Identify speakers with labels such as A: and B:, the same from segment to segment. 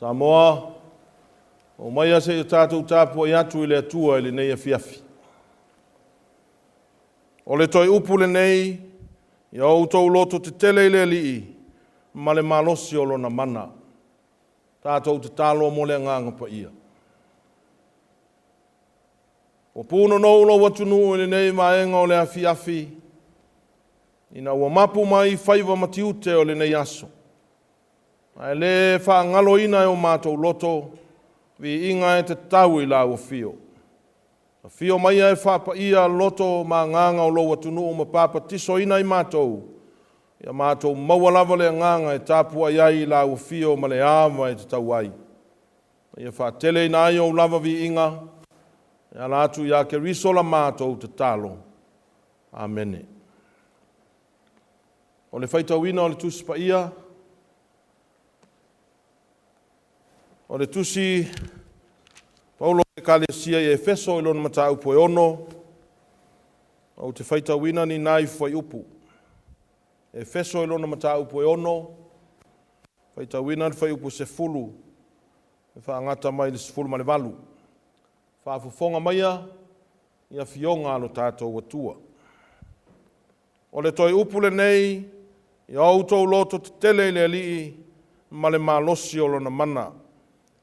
A: Samoa, omaia se i o tatou tapuai atu i le Atua i lenei afiafi. O le toe upu lenei, ia outou lototetele i le Alii ma le malosi o Lona mana. Tatou tatalo mo le Agaga Paia. Ua punonou lou atunuu i lenei vaega o le afiafi, ina ua mapu mai faiva ma tiute o lenei aso. Ae le faagaloina e o matou loto, viiga e tatau i lau afio. Afio maia e faapaia loto ma agaga o lou atunuu ma papatisoina i matou, ia matou maua lava le agaga e tapuai ai i lau afio ma le ava e tatau ai. Ia faateleina ai ou lava viiga, e ala atu ia Keriso la matou tatalo. Amene. O le faitauina o le Tusi Paia, o le Tusi Paulo i Ekalesia i Efeso i lona mataupu e 6, ou te faitauina ni nai fuaiupu. Efeso i lona mataupu e 6, faitauina le fuaiupu 10, e faagata mai le 18. Faafofoga maia i afioga a lo tatou Atua. O le toe upu lenei, ia outou lototetele i le Alii ma le malosi o Lona mana.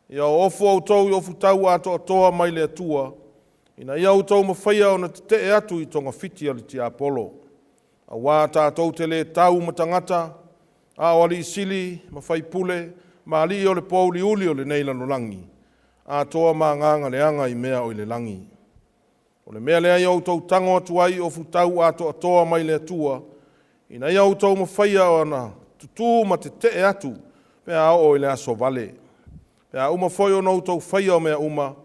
A: Ia ofu outou i ofutau atoatoa mai le Atua, ina ia outou mafaia ona tetee atu i togafiti a le tiapolo. Auā tatou te le tau ma tagata, a o alii sili ma faipule ma alii o le pouliuli o lenei lalolagi, atoa ma agaga leaga i mea o i le lagi. O le mea lea ia outou tago atu ai i ofutau atoatoa mai le Atua, ina ia outou mafaia ona tutū ma tetee atu pe a oo i le aso vale. Pe a uma foi ona outou faia o mea uma,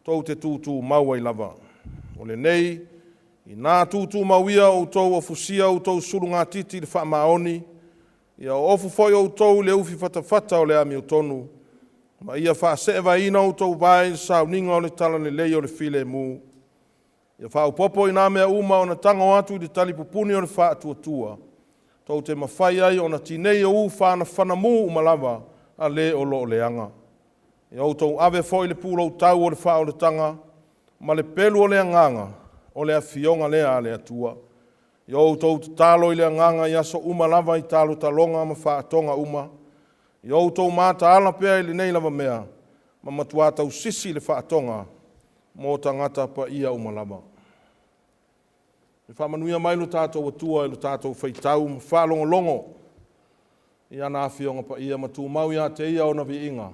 A: tou te tūtūmau ai lava. O lenei, inā tūtūmau ia outou o fusia outou sulugatiti i le faamaoni, ia oofu foi outou i le ufi fatafata o le amiotonu, ma ia faaseevaina outou vae i le sauniga o le talalelei o le filemu. Ia faaopoopo i nā mea uma ona tago atu i le talipupuni o le faatuatua, tou te mafai ai ona tinei o ufanafanamu uma lava a le o lo o leaga. Ia outou ave foi le puloutau o le faaolataga ma le pelu o le agaga, o le afioga lea a le Atua. Ia outou tatalo i le agaga i aso uma lava i talotaloga ma faatoga uma. Ia outou mataala pea i lenei lava mea, ma matua tausisi i le faatoga mo tagata paia uma lava. E faamanuia mai lo tatou Atua i lo tatou faitau ma faalogologo i ana afioga paia ma tumau ia te ia ona viiga,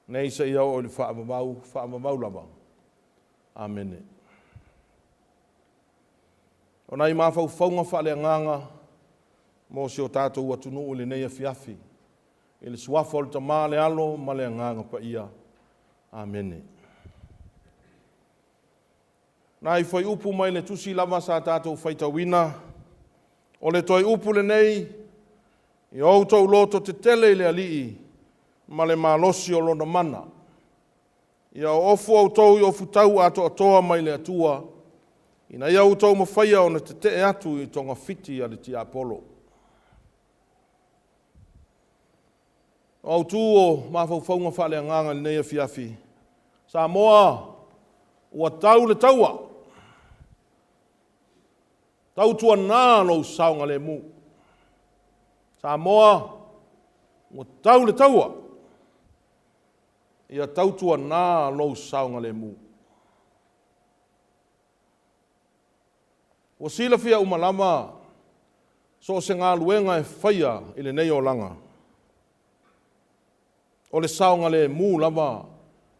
A: nei seia oo i le faavavau, faavavau lava. Amene. O nai mafaufauga faaleagaga mo si o tatou atunuu i lenei afiafi, i le suafa o le Tama, le Alo ma le Agaga Paia. Amene. Nai fuaiupu mai le tusi lava sa tatou faitauina, o le toe upu lenei, ia outou lototetele i le Alii ma le malosi o Lona mana. Ia oofu outou i ofutau atoatoa mai le Atua, ina ia outou mafaia ona tetee atu i togafiti a le tiapolo. O autū o mafaufauga faaleagaga i lenei afiafi, Samoa, ua tau le taua, tautuanā lou saogalemu. Samoa, ua tau le taua, ia tautuanā lou saogalemu. Ua silafia uma lava so o se galuega e faia i lenei olaga, o le saogalemu lava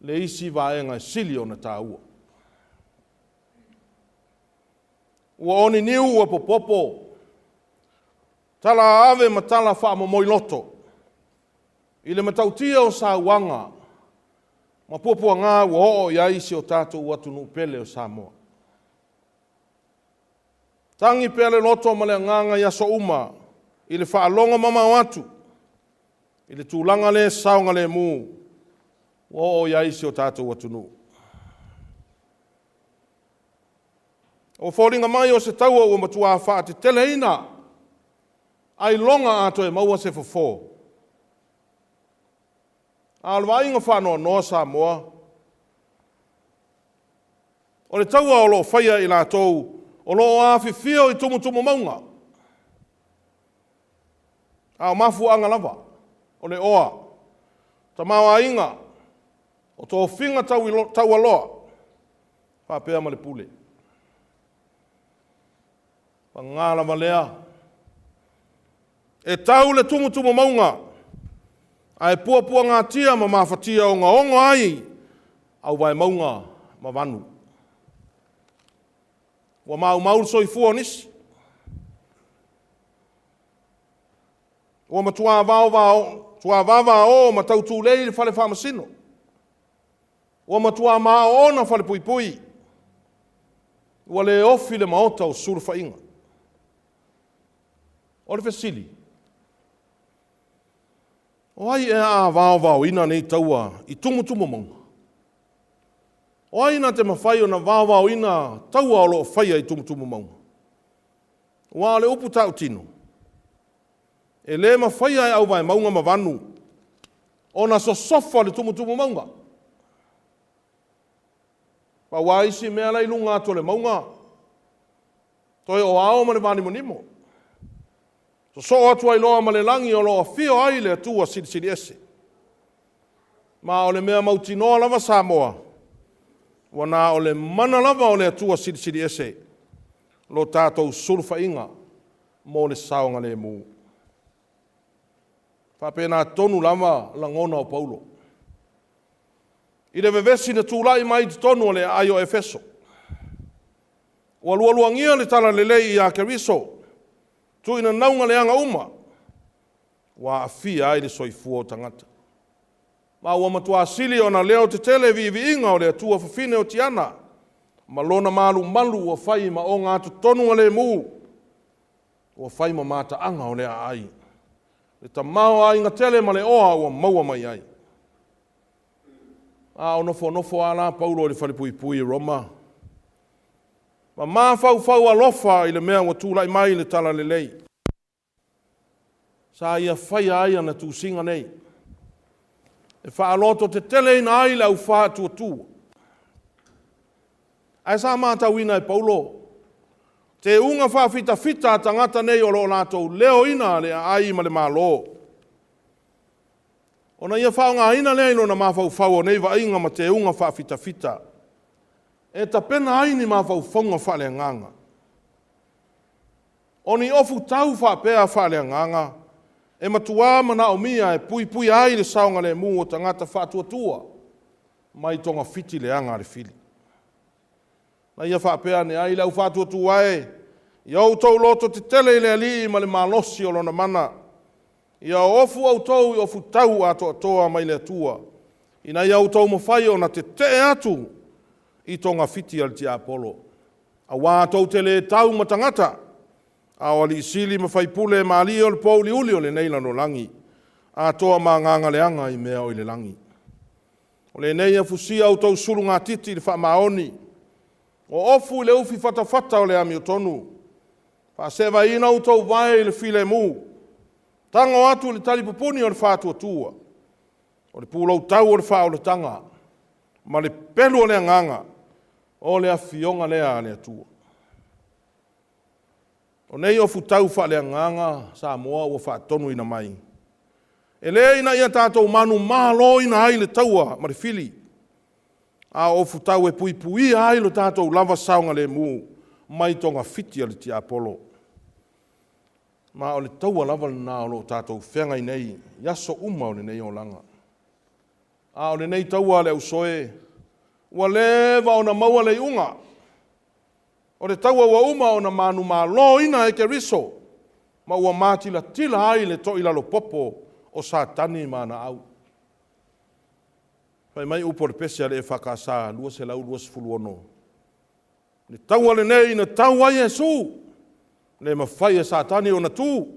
A: le isi vaega e sili ona taua. Ua oniniu ua popopo, tala ave ma tala faamomoiloto i le matautia o sauaga ma puapuaga ua oo i ai si o tatou atunuu pele o Samoa. Tagi pea le loto ma le agaga i aso uma i le faalogo mamao atu i le tulaga le saogalemu ua oo i ai si o tatou atunuu. Ua foliga mai o se taua ua matua faateteleina ailoga a toe maua se fofo. A o le vaaiga faanoanoa Samoa, o le taua o lo o faia e i latou o lo o afifio i tumutumu mauga, a o mafuaaga lava o le oa, tamaoaiga, o tofiga taualoa, faapea ma le pule. Paga lava lea, e tau le tumutumu mauga, ae puapuagatia ma mafatia ogaoga ai auvaemauga ma vanu. Ua maumau le soifua o nisi, ua matua vavao ma tautulei le fale faamasino, ua matua maoona falepuipui, ua le ofi le maota o sulufaiga. O le fesili, o ai ea a vaovaoina nei taua i tumutumu mauga? O ai na te mafai ona vaovaoina taua o lo o faia i tumutumu mauga? Aua o le upu tautino, e le mafaia e auvaemauga ma vanu ona sosofa le tumutumu mauga. Pau lava isi mea la i luga atu o le mauga, toe o ao ma le vanimonimo. Sosoo atu ai loa ma le lagi o lo o afio ai le Atua Silisili Ese. Ma o le mea mautinoa lava Samoa, ua na o le mana lava o le Atua Silisili Ese lo tatou sulufaiga mo le saogalemu. Faapena tonu lava lagona o Paulo i le vevesi na tulai mai i totonu o le aai o Efeso. Ua lualuagia le talalelei ia Keriso, tuuina nauga leaga uma, ua aafia ai le soifua o tagata. Ma ua matua sili ona leo tetele viiviiga o le Atua fafine o Tiana, ma lona malumalu ua fai ma ogatotonu lemu, ua fai ma mataaga o le aai, le tamaoaiga tele ma le oa ua maua mai ai. A o nofonofo lava la Paulo i le falepuipui i Roma, ma mafaufau alofa i le mea ua tulai mai i le talalelei. Sa ia faia ai ana tusiga nei, e faalototeteleina ai le aufaatuatua. Ae sa matauina e Paulo teuga faafitafita a tagata nei o lo o latou leoina le aai ma le Malo. Ona ia faaaogaina lea i lona mafaufau o nei vaaiga ma teuga faafitafita, e tapena ai ni mafaufauga faaleagaga. O ni ofutau faapea faaleagaga, e matua manaomia e puipuia ai le saogalemu o tagata faatuatua mai togafiti leaga a le fili. Na ia faapea ane ai le aufaatuatua e, ia outou lototetele i le Alii ma le malosi o lona mana. Ia ofu outou i ofutau atoatoa mai le Atua, ina ia outou mafai ona tetee atu i togafiti a le tiapolo. Aua tou te le tau ma tagata, a o alii sili ma faipule ma alii o le pouliuli o lenei lalolagi, atoa ma agaga leaga i mea o i le lagi. O lenei e fusia outou sulugatiti i le faamaoni, o ofu i le ufi fatafata o le amiotonu, faasevaina outou vae i le filemu, tago atu i le talipupuni o le faatuatua, o le puloutau o le faaolataga, ma le pelu o le agaga, o le afioga lea a le Atua. O nei ofutau faaleagaga Samoa ua faatonuina mai, e le ina ia tatou manumaloina ai le taua ma le fili, a o ofutau e puipuia ai lo tatou lava saogalemu mai togafiti a le tiapolo. Ma o le taua lava lena o lo o tatou feagai nei i aso uma o lenei olaga. A o lenei taua a le ausoe, ua leva ona maua le iuga. O le taua ua uma ona manumaloina e Keriso, ma ua matilatila ai le toilalopopo o Satani ma ana au. Fai mai upu o le pese a le EFKS 226, le taua lenei na tau ai Iesu, le mafai e Satani ona tu,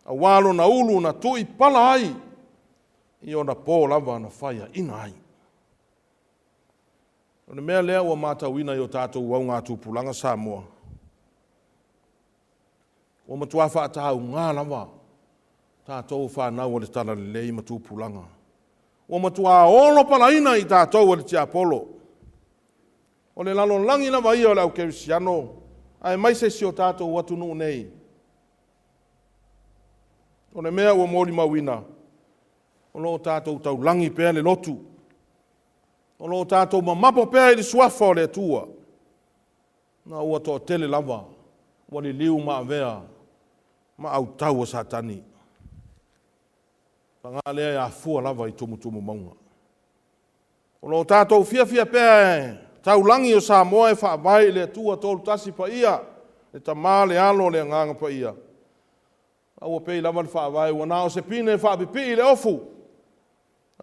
A: aua lona ulu na tuipala ai, i ona po lava na faiaina ai. O le mea lea ua matauina i o tatou augatupulaga Samoa, ua matua faatauga lava tatou fanau o le talalelei ma tupulaga. Ua matuā olo palaina i tatou e le tiapolo. O le lalolagi lava ia o le aukerisiano, aemaise si o tatou atunuu nei. O le mea ua molimauina, o lo o tatou taulagi pea le lotu, o lo o tatou mamapo pea i le suafa o le Atua, ma ua toatele lava ua liliu ma avea ma autau a Satani. Paga lea e afua lava i tumutumu mauga. O lo o tatou fiafia pea e taulagi o Samoa e faavae i le Atua Tolutasi Paia, le Tama, le Alo, le Agaga Paia. A ua pei lava le faavae ua na o se pine e faapipii i le ofu,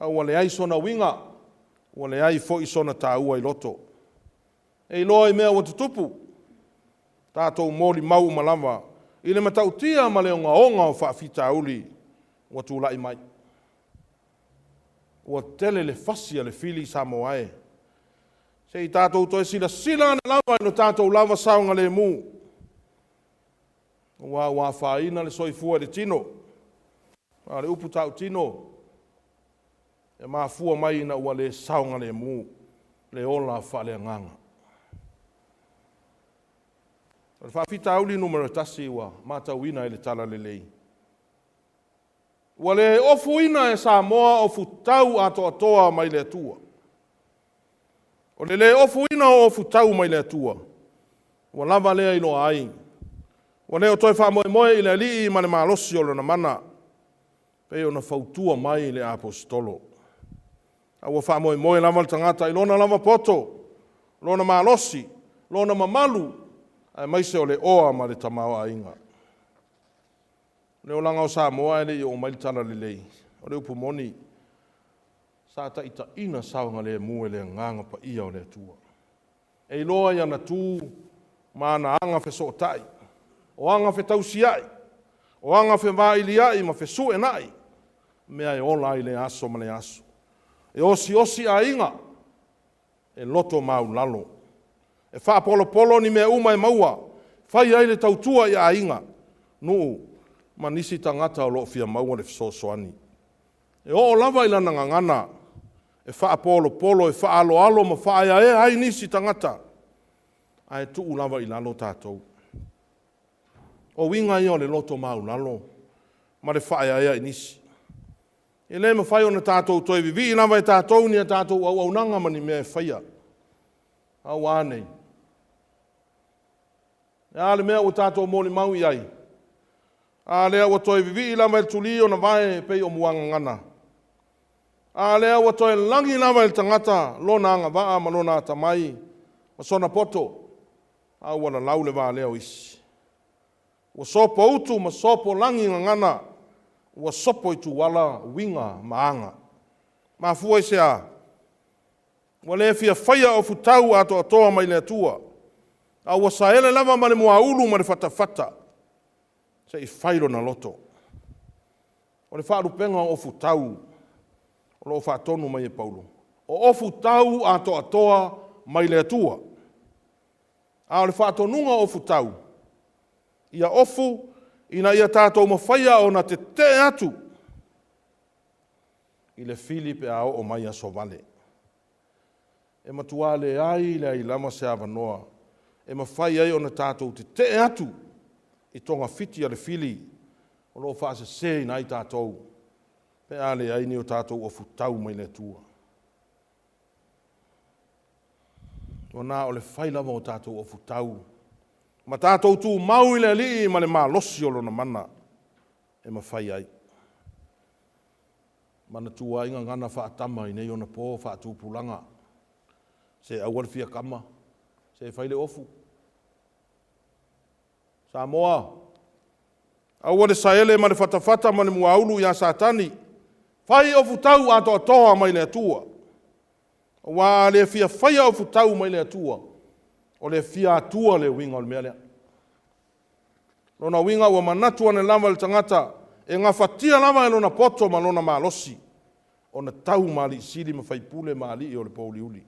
A: a ua leai sona uiga, ua leai foi sona taua i loto. E iloa i mea ua tutupu, tatou molimau uma lava i le matautia ma le ogaoga o faafitauli ua tulai mai. Ua tele le fasi a le fili Samoa e. Se i tatou toe silasila ane lava i lo tatou lava saogalemu, aua ua afaina le soifua i le tino. A o le upu tautino, e mafua mai ina ua le saogalemu le ola faaleagaga. O le faafitauli numera 1 ua matauina i le talalelei, ua le ofuina e Samoa ofutau atoatoa mai le Atua. O le le ofuina o ofutau mai le Atua, ua lava lea iloa ai, ua le o toe faamoemoe i le Alii ma le malosi o lona mana, pei ona fautua mai le Aposetolo. A ua faamoemoe lava le tagata i lona lava poto, lona malosi, lona mamalu, aemaise o le oa ma le tamaoaiga. O le olaga o Samoa e le i oo mai le talalelei, o le upu moni, sa taitaiina saogalemu e le Agaga Paia o le Atua. E iloa i ana tu ma ana aga fesootai, o aga fetausiai, o aga fevailiai ma fesuenai, mea e ola ai lea aso ma lea aso. E osiosi aiga, e loto maulalo, e faapolopolo ni mea uma e maua, fai ai le tautua i aiga, nuu ma nisi tagata o lo o fia maua le fesoasoani. E oo lava i lana gagana e faapolopolo, e faaaloalo ma faaeaea ai nisi tagata, ae tuu lava i lalo tatou. O uiga ia o le loto maulalo ma le faaeaea i nisi. E le mafai ona tatou toe vivii lava e tatou ni a tatou auaunaga ma ni mea e faia. A ua a nei? E a le mea ua tatou molimau i ai? A lea ua toe vivii lava e le tuli ona vae e pei o muagagana? A lea ua toe lagi lava e le tagata lona agavaa ma lona atamai ma sona poto, a ua lalau le valea o isi? Ua sopoutu ma sopolagi gagana, ua sopo i tuala uiga ma aga. Mafua i se a? Ua le fia faia ofutau atoatoa mai le Atua, a ua saele lava ma le muaulu ma le fatafata se i fai lona loto. O le faalupega o ofutau o lo o faatonu mai e Paulo, o ofutau atoatoa mai le Atua. A o le faatonuga o ofutau, ia ofu ina ia tatou mafaia ona tetee atu i le fili pe a oo mai aso vale. E matua leai leai lava se avanoa e mafai ai ona tatou tetee atu i togafiti a le fili o lo o faaseseina ai tatou pe a leai ni o tatou ofutau mai le Atua. Ua na o le fai lava o tatou ofutau ma tatou tumau i le Alii ma le malosi o lona mana e mafai ai. Manatua ai gagana faatama i nei ona po faatupulaga. Se aua le fia kama, se fai le ofu. Samoa, aua le saele ma le fatafata ma le muaulu ia Satani. Fai ofutau atoatoa mai le Atua. Aua a le fia faia ofutau mai le Atua, o le fia atua le uiga o le mea lea. Lona uiga ua manatu ane lava le tagata e gafatia lava e lona poto ma lona malosi ona tau ma alii sili ma faipule ma alii o le pouliuli.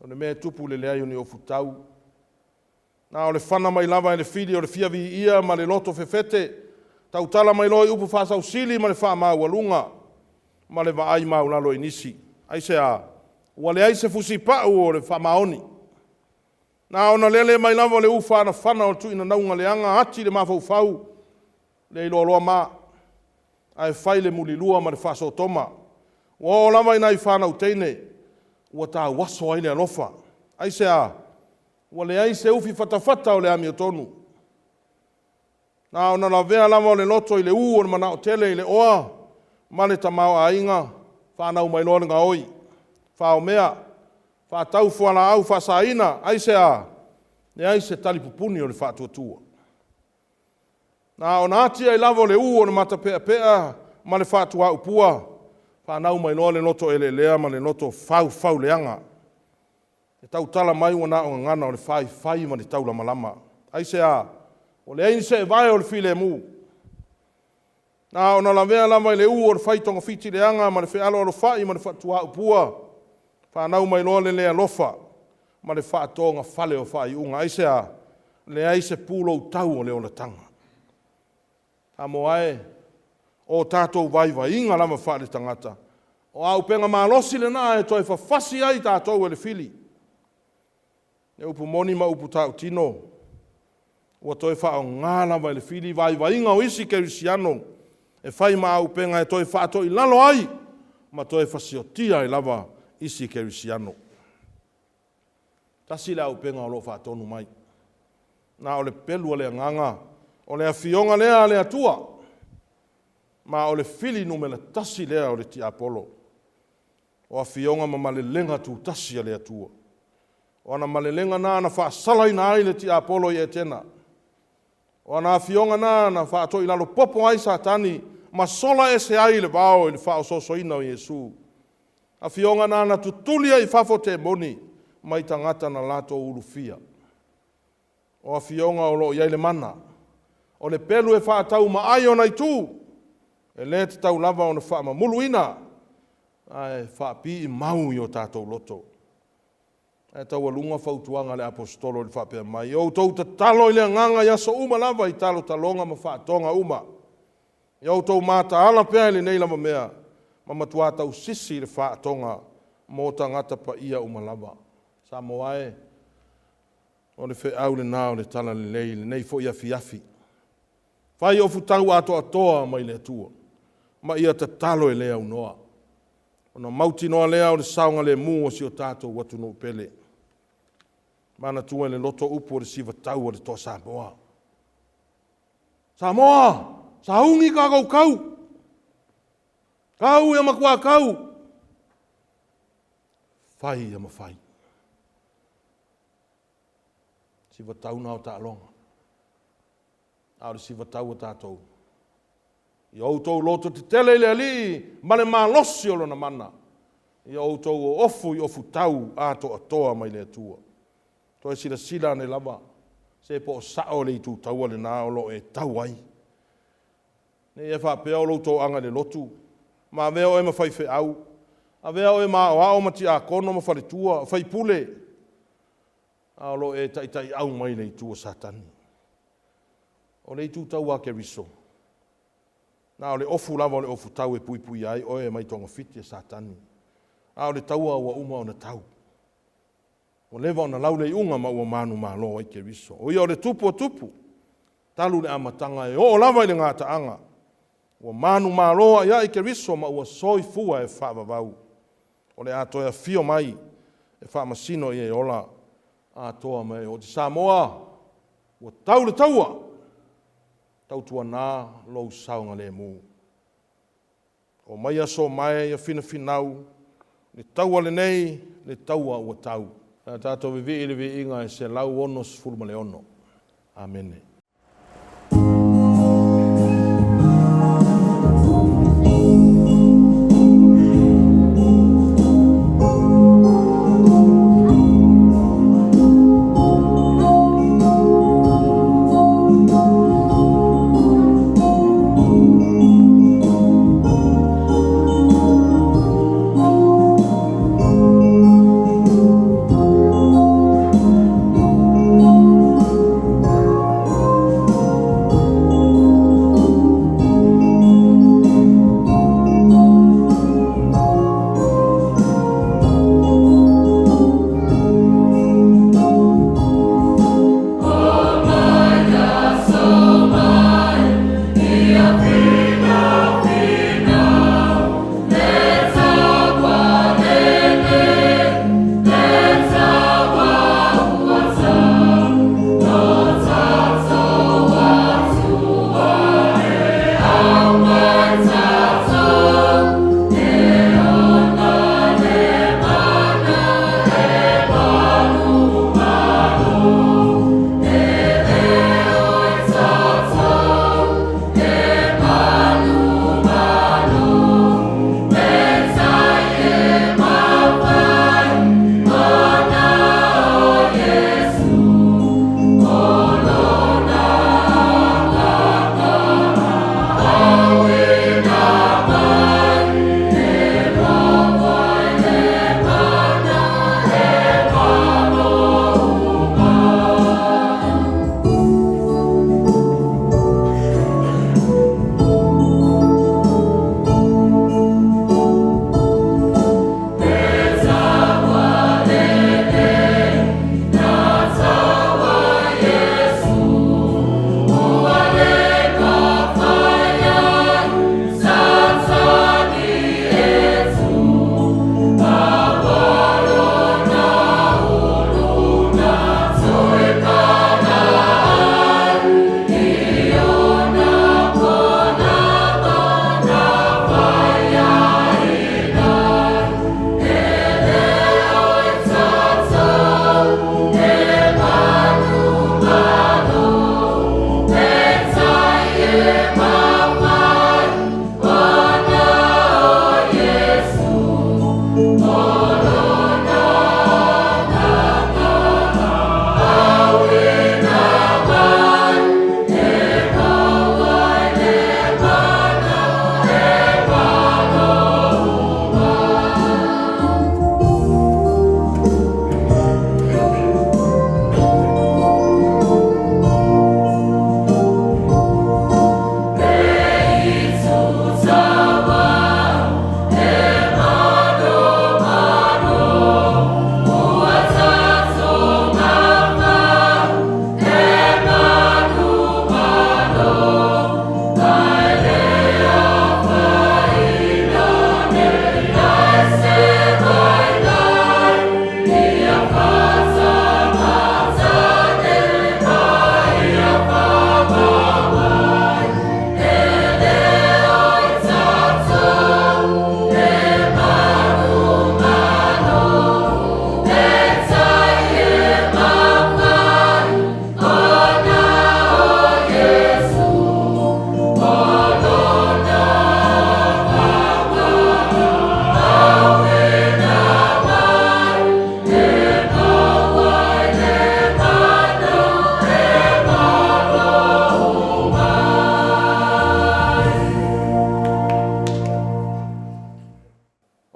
A: O le mea e tupu i le leai o ni ofutau, na o le fana mai lava e le fili o le fia viia ma le loto fefete, tautala mai loa i upu faasausili ma le faamaualuga. ma le vaai maulalo i nisi. Aisea? Ua leai se fusipau o le faamaoni. Na ona lele mai lava o le ufaanafana o le tuuinanauga leaga ati le mafaufau, le iloaloa ma, ae fai le mulilua ma le faasotoma. Ua oo lava i nai fanau teine ua tauaso ai le alofa. Aisea? Ua leai se ufi fatafata o le amiotonu. Na ona lavea lava o le loto i le ū o le manao tele i le oa ma le tamaoaiga, fanau mai loa le gaoi, faomea, faatau fualaau faasaina. Aisea? Leai se talipupuni o le faatuatua. Na ona ati ai lava o le ū o le matapeapea ma le faatuaupua, fanau mai loa le loto eleelea ma le loto faufauleaga. E tautala mai ua na o gagana o le faifai ma le taulamalama. Aisea? Ua leai ni seevae o le filemu. Na ona lavea lava i le ū o le fai togafiti leaga ma le fealoalofai ma le faatuaupua, fanau mai loa le le alofa ma le faatogafale o faaiuga. Aisea? Leai se pulou tau o le olataga. Samoa e, o tatou vaivaiga lava faaletagata, o auupega malosi lena e toe fafasi ai tatou e le fili. Le upu moni ma upu tautino, ua toe faaaoga lava e le fili vaivaiga o isi kerisiano e fai ma auupega e toe faatoilalo ai ma toe fasiotia ai lava isi kerisiano. Tasi le auupega o lo o faatonu mai. Na o le pelu a le agaga, o le afioga lea a le Atua, ma o le fili numera tasi lea o le tiapolo. O afioga ma malelega tutasi a le Atua. O ana malelega na na faasalaina ai le tiapolo i Etena. O ana afioga na na faatoilalo popo ai Satani ma sola ese ai le vao i le faaosoosoina o Iesu. Afioga na na tutuli ai i fafo temoni mai tagata na latou ulufia. O afioga o lo o i ai le mana. O le pelu e faatau maai ona itu, e le tatau lava ona faamamuluina, ae faapiimau i o tatou loto. Ae taualuga fautuaga a le Aposetolo i le faapea mai, Ia outou tatalo i le agaga i aso uma lava i talotaloga ma faatoga uma. Ia outou mataala pea i lenei lava mea, ma matua tausisi i le faatoga mo tagata paia uma lava. Samoa e, o le feau lena o le Talalelei i lenei foi afiafi. Fai ofutau atoatoa mai le Atua, ma ia tatalo e le aunoa, ona mautinoa lea o le saogalemu o si o tatou atunuu pele. Manatua i le loto upu o le sivatau a le Toa Samoa. Samoa, sauni tatou tau! Tau ia matua tau! Fai ia mafai. Sivatau na o taaloga. A o le sivatau a tatou. Ia outou loto tetele i le Alii ma le malosi o Lona mana. Ia outou oofu i ofutau atoatoa mai le Atua. Toe silasila ane lava, se po o sao le itu taua lena o lo o e tau ai. Ne i e faapea o lou toaga i le lotu, ma avea oe ma faifeau, avea oe ma aoao ma tiakono ma faletua, faipule, a o lo o e taitaiau mai le itu a Satani. O le itu taua a Keriso, na o le ofu lava o le ofutau e puipuia ai oe mai togafiti a Satani. A o le taua ua uma ona tau. Ua leva ona lau le iuga ma ua manumalo ai Keriso. O ia o le Tupu o tupu, talu le amataga e oo lava i le gataaga. Ua manumalo aiai Keriso ma ua soifua e faavavau. O le a toe afio mai e faamasino i e ola atoa ma e oti. Samoa, ua tau le taua, tautuana lou saogalemu. Omai aso mae ia finafinau, le taua lenei, le taua ua tau. A tatou vivii i le viiga e 166. Amene.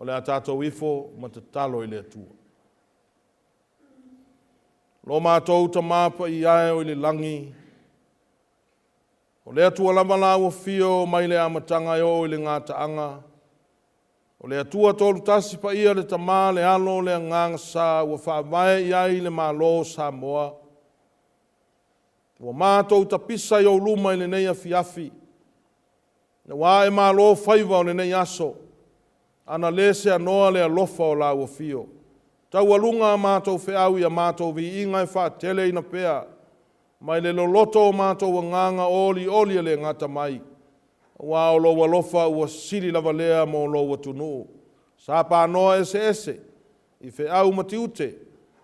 A: le a tatou ifo ma tatalo i le Atua. Lo matou Tama paia e o i le lagi, o le Atua lava la ua fio mai le amataga e oo i le gataaga, o le Atua Tolutasi paia le Tama, le Alo, le Agaga Sa ua faavae i ai le Malo o Samoa. Ua matou tapisa i ou luma i lenei afiafi, ua ae malo faiva o lenei aso, ana le seanoa le alofa o lau afio. Taualuga a matou feau ia matou viiga e faateleina pea, mai le loloto o matou agaga olioli e le gata mai, aua o lou alofa ua sili lava lea mo lou atunuu. Sa panoa eseese i feau ma tiute,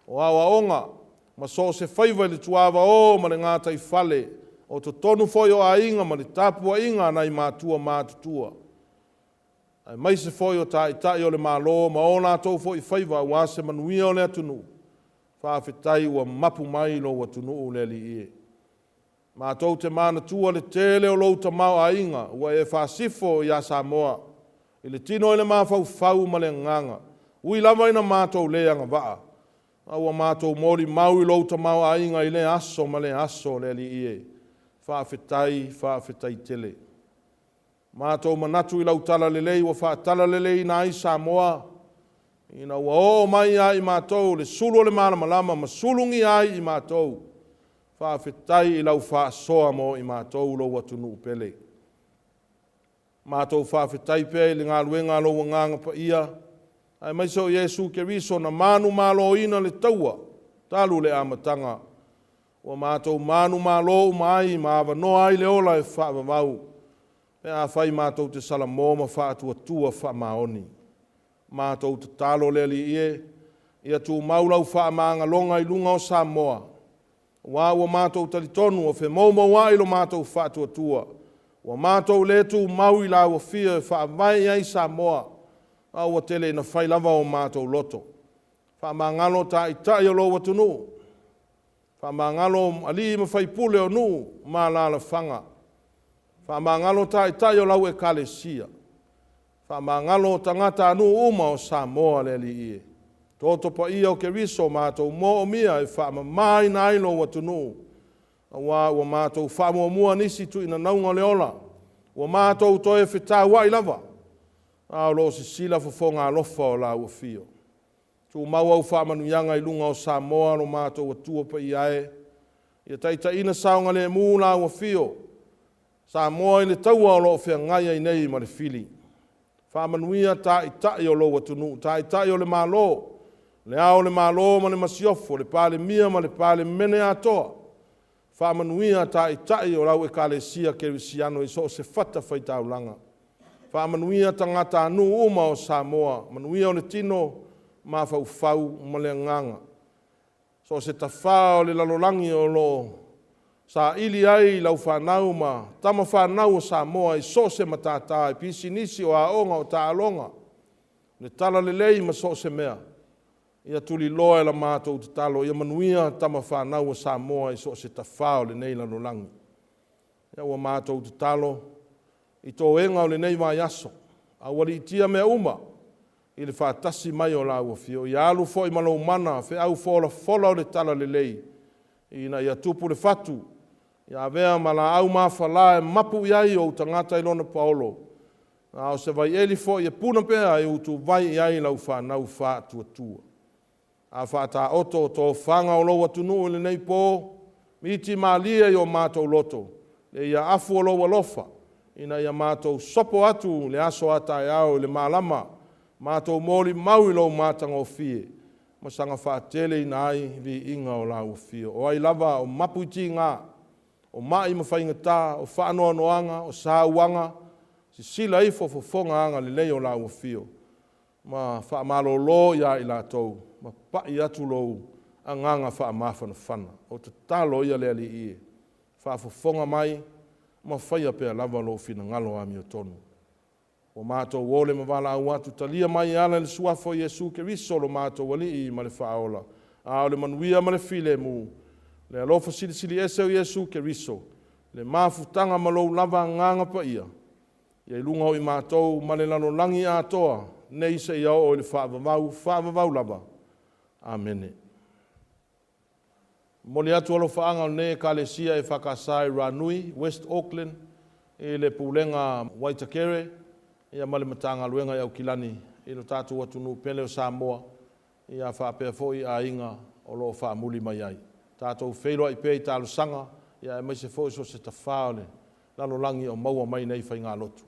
A: o aoaoga ma so o se faiva i le tuavao ma le gataifale, o totonu foi o aiga ma le tapuaiga a nai matua matutua, aemaise foi o Taitai o le Malo ma o latou foi faiva aua se manuia o le atunuu. Faafetai ua mapu mai lou atunuu le Alii e. Matou te manatua le tele o lou tamaoaiga ua e faasifo ia Samoa i le tino i le mafaufau ma le agaga, ui lava ina matou le agavaa, a ua matou molimau i lou tamaoaiga i lea aso ma lea aso le Alii e. Faafetai, faafetai tele. Matou manatu i lau talalelei ua faatalaleleiina ai Samoa, ina ua oo mai ia i matou le sulu o le malamalama ma sulugia ai i matou. Faafetai i lau faasoa mo i matou lou atunuu pele. Matou faafetai pea i le galuega a lou Agaga Paia, aemaise o Iesu Keriso na manumaloina le taua talu le amataga. Ua matou manumalo uma ai ma avanoa ai le ola e faavavau, pe afai matou te salamo ma faatuatua faamaoni. Matou tatalo le Alii e, ia tumau lau faamagaloga i luga o Samoa, aua ua matou talitonu o femoumouai lo matou faatuatua, ua matou le tumau i lau afio e faavae i ai Samoa, a ua tele ina fai lava o matou loto. Faamagalo taitai o lou atunuu, faamagalo alii ma faipule o nuu ma alaalafaga, faamagalo taitai o lau Ekalesia, faamagalo tagatanuu uma o Samoa le Alii e. Toto paia o Keriso matou moomia e faamamaina ai lou atunuu, aua ua matou faamuamua nisi tuinanauga o le ola, ua matou toe fetauai lava, a o lo o sisila fofoga alofa o lau afio. Tumau au faamanuiaga i luga o Samoa lo matou Atua paia e, ia taitaiina saogalemu lau afio Samoa i le taua o lo o feagai ai nei ma le fili. Faamanuia taitai o lou atunuu, taitai o le Malo, le Ao o le Malo ma le Masiofo, le Palemia ma le Palemene atoa. Faamanuia taitai o lau Ekalesia Kerisiano i so o se fatafaitaulaga. Faamanuia tagatanuu uma o Samoa, manuia o le tino, mafaufau ma le agaga. So o se tafā o le lalolagi o lo o saili ai lau fanau ma tama fanau o Samoa i so o se matata, i pisinisi, o aoga, o taaloga, le talalelei ma so o se mea, ia tuliloa e la matou tatalo, ia manuia tama fanau o Samoa i so o se tafā o lenei lalolagi. Ia ua matou tatalo i toega o lenei vaiaso, aualiitia mea uma i le faatasi mai o lau afio. Ia alu foi ma lou mana feau folafola o le talalelei, ina ia tupu le fatu, ia avea ma laau mafala e mapu i ai ou tagata i lona paolo, a o se vaieli foi e puna pea e utuvai i ai lau fanau faatuatua. A faataoto tofaga o lou atunuu i lenei po, miti malie i o matou loto, le ia afu o lou alofa, ina ia matou sopo atu le aso a taeao i le malama, matou molimau i lou matagofie, ma saga faateleina ai viiga o lau afio. O ai lava o mapu i tiga, o mai ma faigata, o faanoanoaga, o sauaga, sisila ifo fofoga agalelei o lau afio, ma faamalolo ia i latou, ma pai atu lou agaga faamafanafana. O tatalo ia le Alii e, faafofoga mai ma faia pea lava lou finagalo amiotonu. Ua matou ole ma valaau atu, talia mai e ala i le suafa o Iesu Keriso lo matou Alii ma le Faaola, a o le manuia ma le filemu, le alofa silisili ese o Iesu Keriso, le mafutaga ma lou lava Agaga Paia, ia i luga o i matou ma le lalolagi atoa, nei seia oo i le faavavau, faavavau lava. Amene. E momoli atu alofaaga o lenei Ekalesia EFKS i Ranui, West Auckland, i le Pulega Waitakere ma le Matagaluega i Aukilani i lo tatou atunuu pele o Samoa, ia faapea foi aiga o lo o faamuli mai ai. Tatou feiloai pea i talosaga aemaise foi so o se tafa o le lalolagi o maua mai nei faigalotu.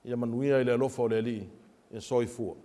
A: Ia manuia i le alofa o le Alii. Ia soifua.